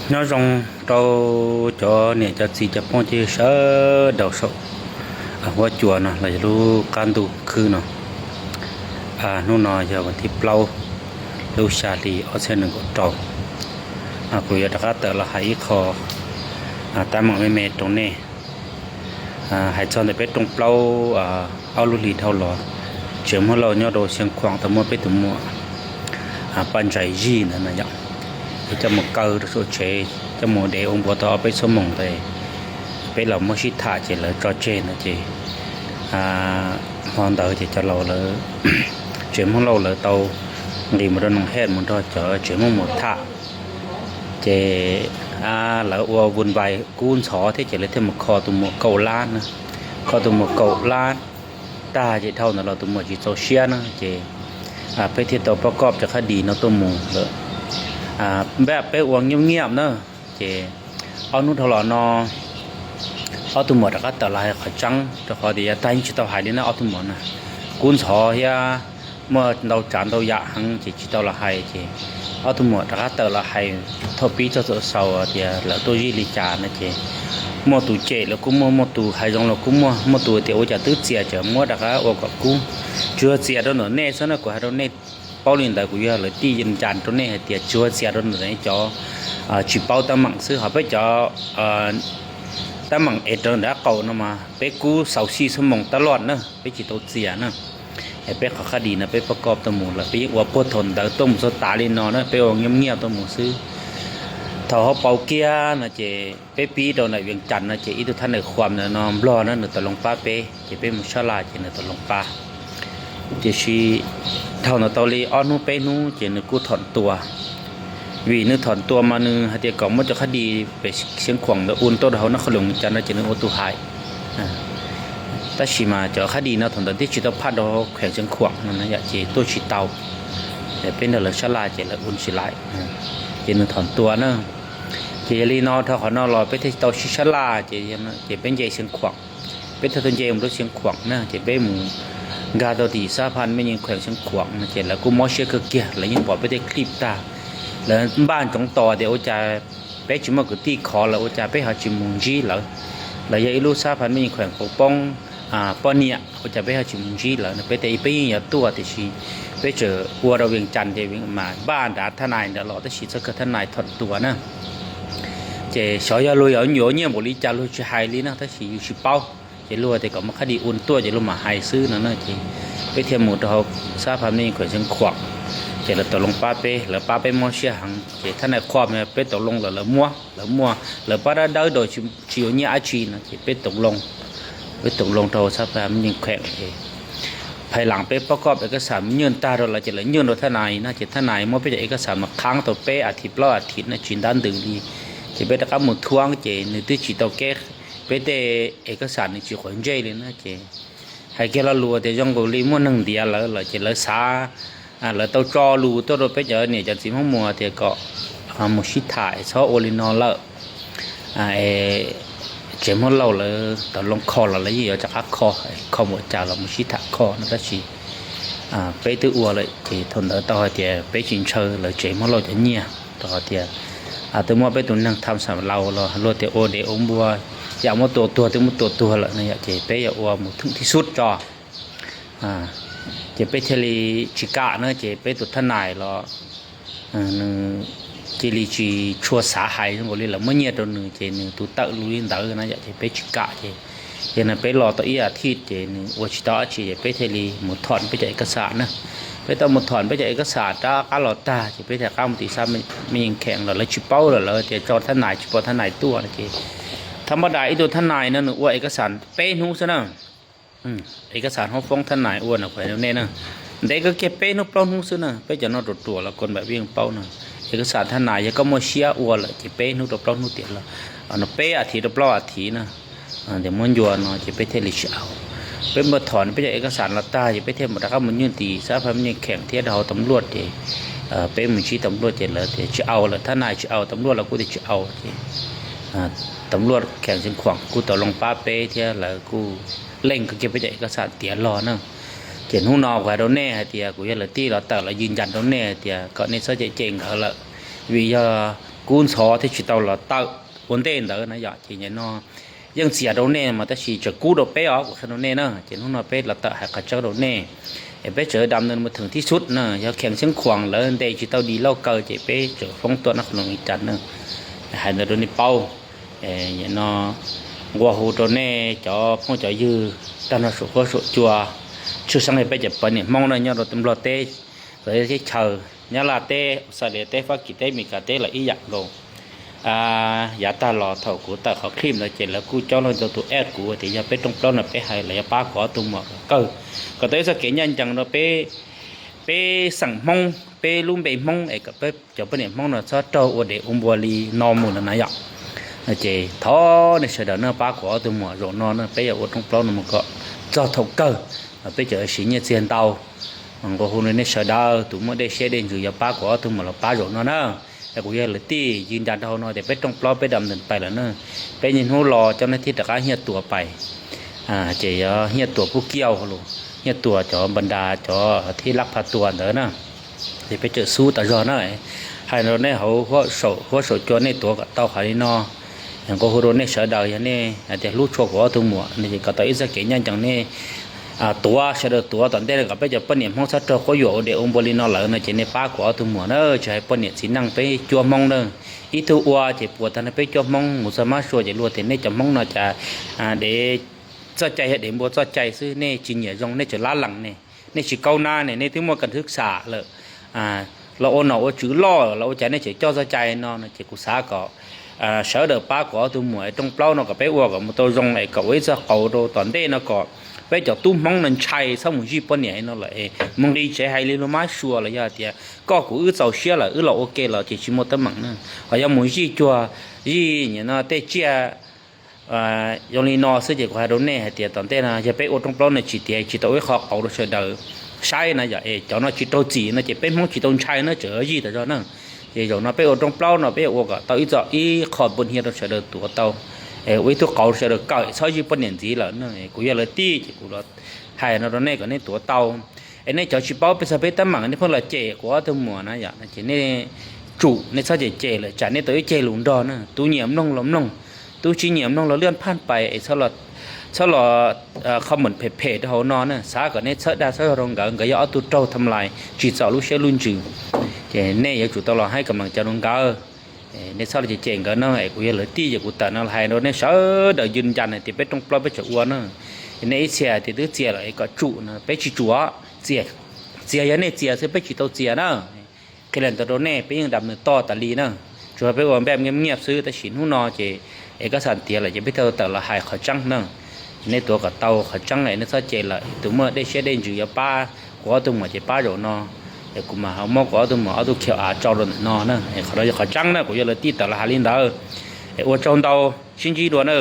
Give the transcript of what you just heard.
Nyob zoo rau cov niam cov txiv cov phooj ywg sawv daws saum huab cua no los yog lub qab ntuj khwb no. Hnub no yog vas thib plaub lub xya hli ob txhiab nees nkaum rau. Kuv yuav rov qab tawm los hais ib qho teeb meem me me rau nej. Hais txog ntawm peb rooj plaub ob lub hlis dhau los, tsev Hmoob Lauj nyob rau Xeev Khuam tau muaj peb tus muam Paj Ntsais Zij ntawd no yom, es coj mus kaw rau saum tsev, coj mus dev ua npua tau ob peb xuab moos ntawd, peb los muab sib tham ces lawv tso tseg ntawd ces hmo ntawd ces cov laus lawv, tsev Hmoob Lauj lawv tau nqis mus rau Noom Hej mus nrog cov tsev Hmoob mus tham. Ces lawv ua vun vais kub ntxhov thiab ces lawv thiaj mus kho tus muam kaum lab na. Kho tus muam kaum lab tag ces dhau ntawd los tus muam tsis txaus siab na ces peb thiaj tau pob koj cov qhab dis no tuaj mus lawm. Peb ua nyiaj nyiaj na, ces ob hnub dhau los no ob tug muam rov qab tawm los hais qhov tseeb, rau qhov tias yav tag yeej tsis tau hais li na, ob tug muam na kub ntxhov thiab muaj ntau tsav ntau yam heev ces tsis tau los hais ces ob tug muam rov qab tawm los hais thaum pib txog thaum xaus tias lawv tuaj zij li cas no ces muaj tus cem los kuj muaj, muaj tus hais zoo los kuj muaj, muaj tus tias ua cas twb txias tseem muab rov qab ua kom kub. Tsuas txias rau ntawm nej xwb na, kuv hais rau nej paub li ntawd, kuv yog lawv tij yees cas rau nej hais tias tsuas txias rau ntawm nej cov tsis paub teeb meem xwb, ho peb cov teeb meem es raws ntawm qaum no mas peb kub xaus xij xuab moos tab loj na, peb tsis tau txias na. Es peb qhov qhab dis no peb pob koj tuaj mus lawm, peb yeej ua puag thaum ntawd tuaj mus txog tav li no na, peb ua nyiaj nyiaj tuaj mus xwb. Thaum hauv paus kiag no ces peb pib rau ntawm Vias Cas no ces ib tug thab nais khuam ntawm no Nplog na nws tau loo pab peb ces peb mus sab laj ces nws tau loo pab. Tiam sis dhau ntawd tau li ob hnub peb hnub ces nws kuj thom tua. Vim nws thom tua mas nws hais tias kom muab cov qhab dis pem Xeev Khuam ntawd ua tuaj rau hauv Naj Qhov Loos Vias Cas no ces nws ua tus hais. Tab sis mas cov qhab dis no thaum ntawd twb tsis tau phaj rau khueem Xeev Khuam no yom ces tuaj tsis tau. Peb nrog lawv sab laj ces lawv ua tsis laiv, ces nws thom tua na. Ces yog li no dhau qhov no los peb thiaj tau sib sab laj ces peb nce Xeev Khuam, peb thiaj tau nce mus rau Xeev Khuam na ces peb mus nkag tau tim xab phaj mej yees khueem Xeev Khuam no ces lawv kuj mob siab kawg kiag, lawv yeej pom peb tej clip tag. Lawv npaj ntsoov tos tias ua cas peb tsis muaj kwv tij khov lawm ua cas peb ho tsis mus ntsib lawv. Lawv yog ib lub xab phaj mej yees khueem puas poob poj niam ua cas peb ho tsis mus ntsib lawv no, peb tias peb yeej yuav tuaj tiam sis peb tseem ua rau Vias Cas ces mas npaj nrad thab nais ntawd los tab sis txoj kawg thab nais thom tua na. Ces xyov yog luag yuav yuav nyiaj npaum li cas luag tsis hais li na tab sis yus tsis paub. Ces luag tias kom muab qhab dis ua tuaj ces luag mam hais xwb no na ces peb thiaj mus rau hauv xab phaj mej yees khueem Xeev Khuam. Ces lawv tau loo pab peb, lawv pab peb mob siab heev ces thab nais khuam peb tau loo lawm lawv muab, lawv muab, lawv pab dawb dawb rau tsis yuav nyiaj dab tsi no ces peb tau loo, peb tau loo rau xab phaj mej yees khueem ces phais lam peb pob koj es kaj xam mus nywj tag rau lawv ces lawv nywj rau thab nais no ces thab nais muab peb cov es kaj xam mas qhaab tau peb as thiv plaub as thiv no tsis ntab ntws li. Ces peb rov qab mus thuab ces nws twb tsis tau keb, peb tej es kaj xam nws tsis quav ntsej li na ces hais kiag lo lus tias zoo nkaus li muaj neeg ntiav lawv lawm ces lawv xav, lawv tau tso lus tuaj rau peb cov niam cov txiv Hmoob Muas tias kom mus sib tham txhob ua li no lawm. Tsev Hmoob Lauj lawv tau loo kho los lawv yeej yuav rov qab kho, kho mus cas los mus sib tham kho no tab sis peb twb ua lawm ces thaum ntawd tau hais tias peb tsis ntshaw lawv tsev Hmoob Lauj cov nyiaj rau qhov tias twb muab peb tus neeg tham xam laus los luag tias ua dev ua npua, yam muab tua tuag twb muab tua tuag lawm no yom ces peb yuav ua mus theem thib xub tso. Ces peb thiaj li tsis kam na ces peb tus thab nais los nws cia li tsis tshua xav hais zoo nkaus li lawv muab nyiaj rau nws ces nws tus tawm lus li ntawd na yom ces peb tsis kam ces yog no peb los tau ib as thiv ces nws ua tsis tau dab tsi ces peb thiaj li mus thom peb cov es kaj xam na. Peb tau mus thom peb cov es kaj xam rov qab los tag ces peb thiaj rov qab mus tim xab mej yees kheem los lawv tsis paub lawm, lawv tias tso thab nais tsis pom thab nais tuaj no ces thab mab dais ib tug thab nais no nws ua es kaj xam peb hnub xwb na. Es kaj xam hauv foob thab nais ua no kuv hais rau nej na, ntev kawg kiag peb hnub plaub hnub xwb na, peb cov no ruam ruam los koj npam peb yeej paub na. Es kaj xam thab nais yog koj muaj siab ua lawm ces peb hnub rau plaub hnub tiam los, no peb as thiv rau plaub as thiv na, tias muab ncua no ces peb thiaj li tsis au. Peb mus thom peb cov es kaj xam los tag ces peb thiaj mus rov qab mus nywj tim xab phaj mej yees kheem thiab rau hauv tam luaj ces peb mus ntsib tam luaj ces lawv tias tsis au lawm, thab nais tsis au, tam luaj los kuj tias tsis au ces tam luaj kheem Xeev Khuam kuj tau loo pab peb thiab lawv kuj leej kawg kiag peb cov es kaj xam tiav los na. Ces hnub no kuv hais rau nej hais tias kuv yog lawv tij los tawm los yws ncas rau nej hais tias kom nej txhob cem cem nkawd lawm, vim yog kub ntxhov thiab tsis tau los tawm ua ntej ntawd na yom. Ces nim no yeej txias rau nej mas tab sis tseem kub rau peb os, kuv qhia rau nej na. Ces hnub no peb los tawm hais qhov tseeb rau nej, es peb tseem dam ntawd mus theem thib sub na, yog kheev xeeb khuam lawv ntes tsis tau di lauj kaw ces peb tseem foob tuaj na qhov no li cas na. Hais ntawd rau nej paub. No nqua hu rau nej cov phooj cov ywg tag nrho saum huab saum cua, tshwj xeeb li peb cov poj niam Hmoob na nyob rau Nplog teb, teb chaws, Nyab Laj teb, Australia teb, Fab Kis teb, Meskas teb los ib yam nkaus. Yav tag los thaum kuv tawm qhov clip ntawd ces lawv kuj coob leej ntau tus add kuv tias yog peb rooj plaub no peb hais los yog pab kuv ob tug muam kawg, kom tau ib txoj kev ncaj ncees rau peb, peb xeem Hmoob, peb lub npe Hmoob es kom peb cov poj niam Hmoob no txhob raug ua dev ua npua li no mus no na yom. Ces thov nej sawv daws na pab kuv ob tug muam zaum no na, peb yuav ua rooj plaub no mus kom txog thaum kawg, peb tseem siv nyiaj txiag ntau. Nqua hu nej sawv daws tus muaj dej siab dej ntsws yuav pab kuv ob tug muam los pab zaum no na. Es kuv yog lawv tij yws ncas rau hauv no tias peb rooj plaub peb dam ntawm pais lawm na, peb niaj hnub los cov neeg thiaj rov qab Hiaj Tuam pais. Ces yog Hiaj Tuam Pub Kiau los, Hiaj Tuam cov npa nra cov thiab Lab Pha Tua ntawd na, ces peb tseem xub tas zog na. Hais rau nej hauv huab saum cua nej tuav kom tau qhov li no. Nqua hu rau nej sawv daws yog nej hais tias hlub tshua kuv ob tug muam no ces kom tau ib txoj kev ncaj ncees nej tuav, sawv daws tuav tom ntej kom peb cov poj niam Hmoob txhob raug quab yuam ua dev ua npua li no lawm no ces nej pab kuv ob tug muam na, tsis hais poj niam txiv neej peb cuab Hmoob na. Ib tug ua ces puas tag no peb cuab Hmoob mus txog mab sua ces luag tias nej cov Hmoob no cas dev txoj cai yog dev npua txoj cai xwb, nej tsis nyiam zoo nej tseem lab lees ne, nej tsis kaub nab ne, nej twb muaj kas thwb xam lawm, los ua nom ua tswv loj los ua cas nej tseem coj txoj cai no no ces kuv xav kom sawv daws pab kuv ob tug muam rooj plaub no kom peb ua kom mus tau zoo es kom ua ib txoj qauv rau tom ntej no kom peb cov tub Hmoob no ntshai txhob mus zij poj niam no lawm es mus nqis tsev hais li luag mab sua los yog tias koj kuv wb txaus siab lawm wb los ua ke los ces tsis muaj teeb meem na. Ho yog mus zij cuag zij nim no tej tsiaj zoo li no xwb ces kuv hais rau nej hais tias tom ntej no yog peb ua rooj plaub no tsis tiav tsis tau ib qho qauv rau sawv daws saib na yom, es cov no tsis raug txim no ces peb Hmoob tsis tau ntshai na, tseem zij tas zog na. Ces zaum no peb ua rooj plaub no peb yuav ua kom tau ib txoj ib qho npua hnia rau sawv daws tuav tau, ua ib tug qauv rau sawv daws kawm txhob zij poj niam ntxiv lawm na. Kuv yog lawv tij ces kuv los hais no rau nej kom nej tuav tau. Es nej cov tsis paub peb txog peb teeb meem nej pheej los cem kuv ob tug muam na yom, ces nej tsum, nej txhob cem cem lawm tsam nej tau ib ceg lus nrog na. Tus nyiam mloog los mloog, tus tsis nyiam mloog los lwaj phaj pais es txhob los comment phem phem rau hauv no na. Xav kom nej txhawb dag txhawb zog rau nkawd, nkawd yog ob tug raug tham lais tsis txaus lub siab lub ntsws, ces nej yuav tsum tau los haib kam meem cov rau nkawd. Nej txhob los cem cem nkawd no, es kuv yog lawv tij ces kuv tawm no los hais rau nej sawv daws yws ncas hais tias peb rooj plaub peb tseem ua na. Nej ib txhia tias twb txias lawm es kom tsum no, peb tsis tsum, txias yog nej txias xwb, peb tsis tau txias na. Qhia li ntawd rau nej, peb yeej dam nws toj tas li na. Tsuas peb ua npaj nyiaj nyiaj xwb, tab sis hnub no ces es koj xam tiav lawm ces peb thiaj tawm los hais qhov tseeb na. Nej tuav kom tau qhov tseeb, nej txhob cem lawm. Tus muaj dej siab dej ntsws yuav pab kuv ob tug muam ces pab zaum no, es kuv mam ho muab kuv ob tug muam ob tug khiav av tso rau ntawm no na. Qhov no yog qhov tseeb na, kuv yog lawv tij tawm los hais li ntawd. Es ua tsaug ntau, sib ntsib dua na.